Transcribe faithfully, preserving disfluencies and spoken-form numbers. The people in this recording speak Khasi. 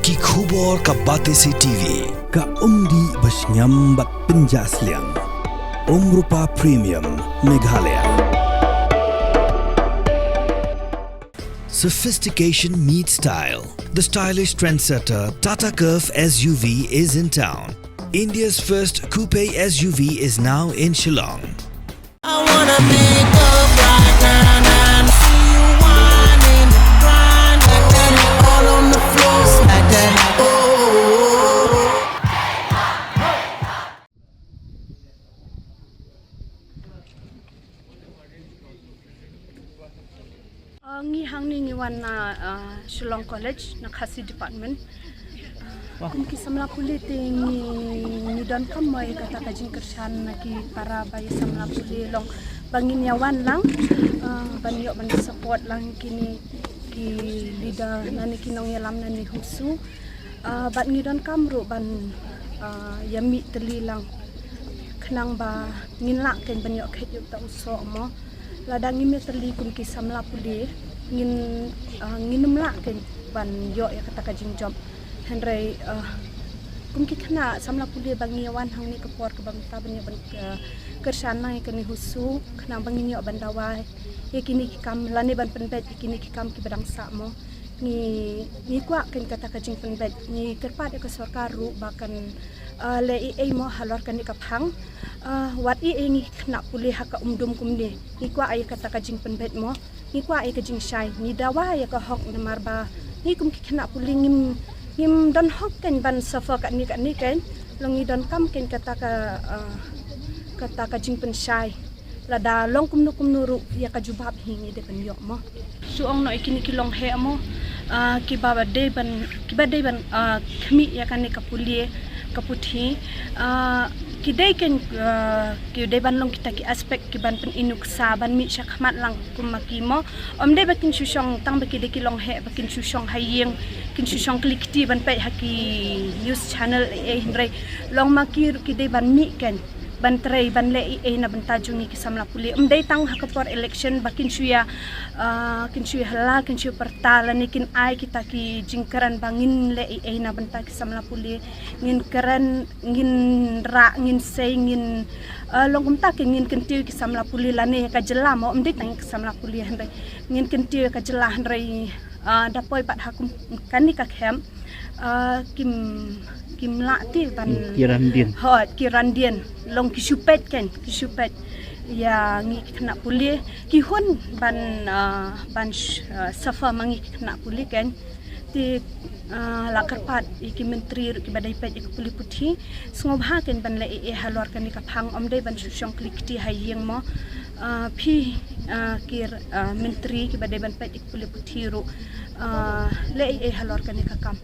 Ki khubor ka Batesi T V. Ka umdih ba shngiam bad pynjah sliang. Umrupa Premium Meghalaya. Sophistication meets style. The stylish trendsetter Tata Curvv S U V is in town. India's first coupe S U V is now in Shillong. I wanna pick up right now, now. See you whining, grinding, all on the floor, smack that. Oh, oh, oh, oh. Uh, ngi hangne ngi wan na, uh, Shillong College na Khasi Department. Uh, kum ki samla pule te ngi, ngi donkam mo ïa kata ka jingkyrshan na ki para ba ïa samla pule long ba ngin ïa wan lang, uh, ban ïoh ban support lang kine ki leader lane ki nongïalam lane HUSU. Uh, bad ngi donkam ruh ban, uh, ïa mih tylli lang khnang ba ngin lah kein ban ïoh khet ïa uta u soh mo. Lada ngim ïa tylli kum ki samla pule ngin, ah, ngin ym lah kein ban ïoh ïa kata ka jingjop. Hynrei, ah, kum ki khynnah samla pule ba ngi ïa wan hangne ka por kaba mynta ban ïa ban, ah, kyrshan lang ïa kane HUSU khnang ba ngin ïoh ban dawa ïa kine ki kam lane ban pynbeit ïa kine ki kam kiba dang sah mo. Ngi, ngi kwah kein kata ka jingpynbeit, ngi kyrpad ïa ka sorkar ruh ba kan, ah, leh ei ei mo halor kane ka phang. Ah, wat ei ei ngi khynnah pule ha ka umdum kumne. Ngi kwah ïa kata ka jingpynbeit mo. Ngi kwah ïa ka jingshai, ngi dawa ïa ka hok namar ba ngi kum ki khynnah pule ngim, ngim don hok kein ban suffer katne katne kein. Long ngi donkam kein kata ka, ah, kata ka jingpynshai. Lada long kumno kumno ruh ïa ka jubab hi ngi dei ban ïoh mo. Shu ong noh ïa kine ki longheh mo, ah, kiba dei ban, kiba dei ban, ah, khmih ïa kane ka pule ka puthi. Ah, ki dei kein, ah, ki dei ban long kita ki aspect kiban pynïaid nuksa ban mih shakhmat lang kum ma ki mo. Ym dei ba kin shu shong tang ba ki dei ki longheh ba kin shu shong ha ïing, kin shu shong kli kti ban peit ha ki news channel ei ei, hynrei long ma ki ruh ki dei ban mih kein ban trei ban leh ei ei na bynta jong ngi ki samla pule. Ym dei tang ha ka por election ba kin shu ïa, ah, kin shu ïa hala, kin shu ïa pyrta lane kin ai kita ki jingkren ba ngin leh ei ei na bynta ki samla pule. Ngin kren, ngin rah, ngin sei, ngin, ah, long kumta kein ngin kyntiew ki samla pule lane ka jylla mo, ym dei tang ki samla pule hynrei ngin kyntiew ka jylla hynrei, ah, da poi pat ha kum kane ka camp. Ah, kim, kim lah te ban, hmm, ki randien. Hooid, ki randien. Long ki shu peit kein, ki shu peit ïa ngi ki khynnah pule, ki hun ban, ah, ban sh-, ah, suffer ma ngi ki khynnah pule kein. Te, ah, la kyrpad ïa ki myntri ruh kiba dei peit ïa ka pule puthi. Sngewbha kein ban leh ei ei halor kane ka phang, ym dei ban shu shong kli kti ha ïing mo. Ah, phi, ah, ki, ah, myntri kiba dei ban peit ïa ka pule puthi ruh, ah, leh ei ei halor kane ka kam.